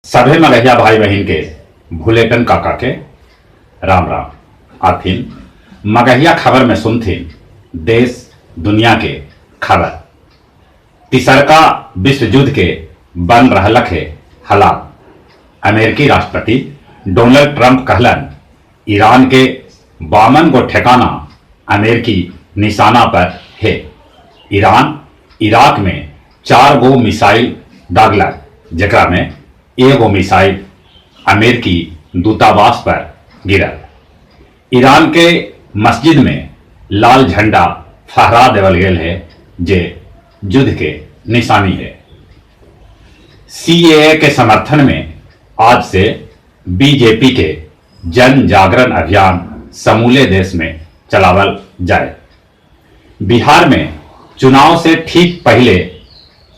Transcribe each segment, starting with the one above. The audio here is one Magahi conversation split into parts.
सभे मगहिया भाई बहिन के भुलेटन काका के राम राम। आथिन मगहिया खबर में सुनथिन देश दुनिया के खबर। तिसरका विश्व युद्ध के बन रहलक हे हालात। अमेरिकी राष्ट्रपति डोनाल्ड ट्रंप कहलन ईरान के 52 गो ठेकाना अमेरिकी निशाना पर हे। ईरान इराक में 4 गो मिसाइल दागलक, जेकरा में एगो मिसाइल अमेरिकी दूतावास पर गिरल। ईरान के मस्जिद में लाल झंडा फहरा देवल गेल है, जे युद्ध के निशानी है। सीएए के समर्थन में आज से बीजेपी के जन जागरण अभियान समूले देश में चलावल जाए। बिहार में चुनाव से ठीक पहले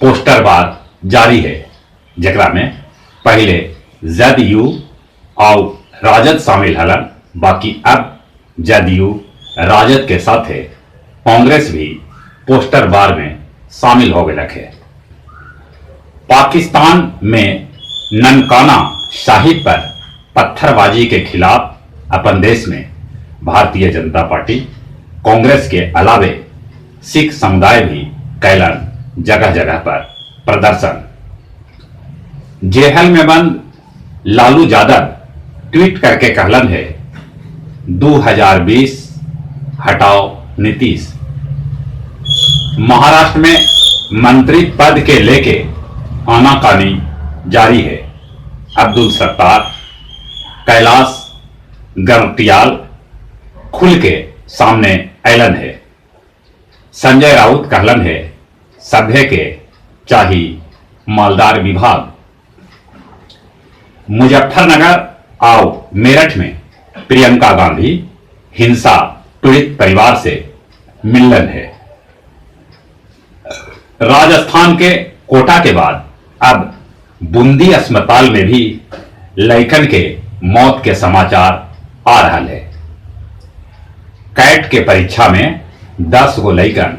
पोस्टर बार जारी है, जेकरा में पहले जदयू और राजद शामिल हलन, बाकी अब जदयू राजद के साथे कांग्रेस भी पोस्टर बार में शामिल हो गए है। पाकिस्तान में ननकाना साहिब पर पत्थरबाजी के खिलाफ अपन देश में भारतीय जनता पार्टी कांग्रेस के अलावे सिख समुदाय भी कैलन जगह जगह पर प्रदर्शन। जेहल में बंद लालू यादव ट्वीट करके कहलन है 2020 हटाओ नीतीश। महाराष्ट्र में मंत्री पद के लेके आनाकानी जारी है। अब्दुल सत्तार, कैलाश गरटियाल खुल के सामने ऐलन है। संजय राउत कहलन है सभ्य के चाही मालदार विभाग। मुजफ्फरनगर आओ मेरठ में प्रियंका गांधी हिंसा पीड़ित परिवार से मिलन है। राजस्थान के कोटा के बाद अब बूंदी अस्पताल में भी लैकन के मौत के समाचार आ रहा है। कैट के परीक्षा में 10 गो लैकन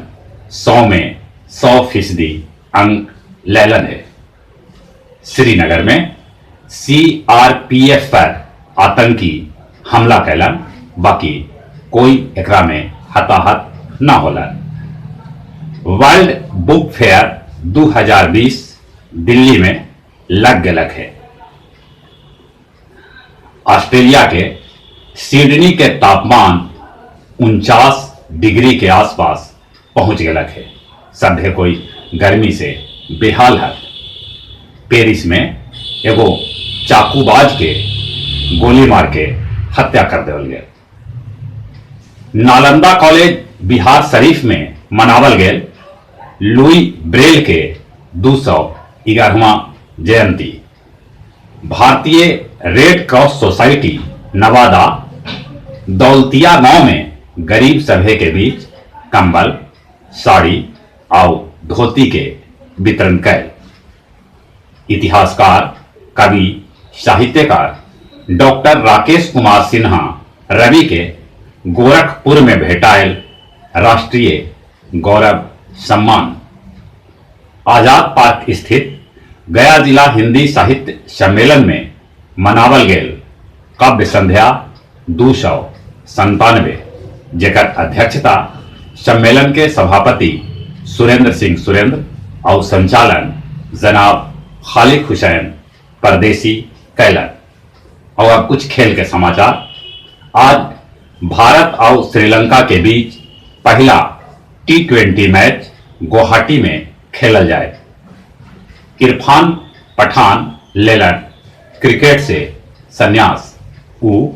100 में 100% अंक लैलन है। श्रीनगर में सीआरपीएफ पर आतंकी हमला कैलन, बाकी कोई एकरा में हताहत न होलन। वर्ल्ड बुक फेयर 2020 दिल्ली में लग गलक है। ऑस्ट्रेलिया के सिडनी के तापमान 49 डिग्री के आसपास पहुंच गलक है। सभ्य कोई गर्मी से बेहाल है। पेरिस में एगो चाकूबाज के गोली मार के हत्या कर देवल गया। नालंदा कॉलेज बिहार शरीफ में मनावल गेल लुई ब्रेल के 211वां जयंती। भारतीय रेड क्रॉस सोसाइटी नवादा दौलतिया गांव में गरीब सभे के बीच कंबल, साड़ी और धोती के वितरण कैल। इतिहासकार, कवि, साहित्यकार डॉक्टर राकेश कुमार सिन्हा रवि के गोरखपुर में भेटायल राष्ट्रीय गौरव सम्मान। आजाद पार्क स्थित गया जिला हिंदी साहित्य सम्मेलन में मनावल गेल काव्य संध्या 297, जेकर अध्यक्षता सम्मेलन के सभापति सुरेंद्र सिंह सुरेंद्र और संचालन जनाब खालिक हुसैन परदेसी कैलन। और अब कुछ खेल के समाचार। आज भारत और श्रीलंका के बीच पहला टी20 मैच गुवाहाटी में खेलल जाए। इरफान पठान लेलन क्रिकेट से संन्यास। ऊ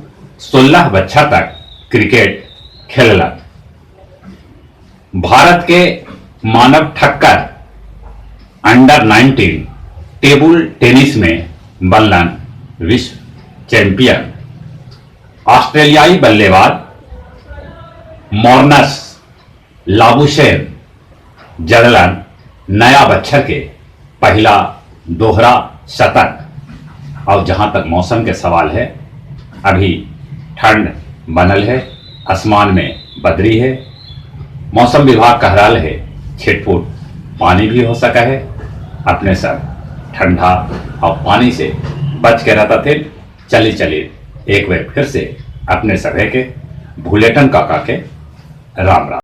16 बच्छर तक क्रिकेट खेललन। भारत के मानव ठक्कर अंडर 19 टेबल टेनिस में बनलन विश्व चैंपियन। ऑस्ट्रेलियाई बल्लेबाज मॉर्नस लाबुशेन जड़लन नया बच्छर के पहला दोहरा शतक। और जहां तक मौसम के सवाल है, अभी ठंड बनल है, आसमान में बदरी है। मौसम विभाग कह रहा है छिटपुट पानी भी हो सका है। अपने सब ठंडा और पानी से बच के रहता थे। चली चली एक बार फिर से अपने सभे के भुलेटन काका के राम राम।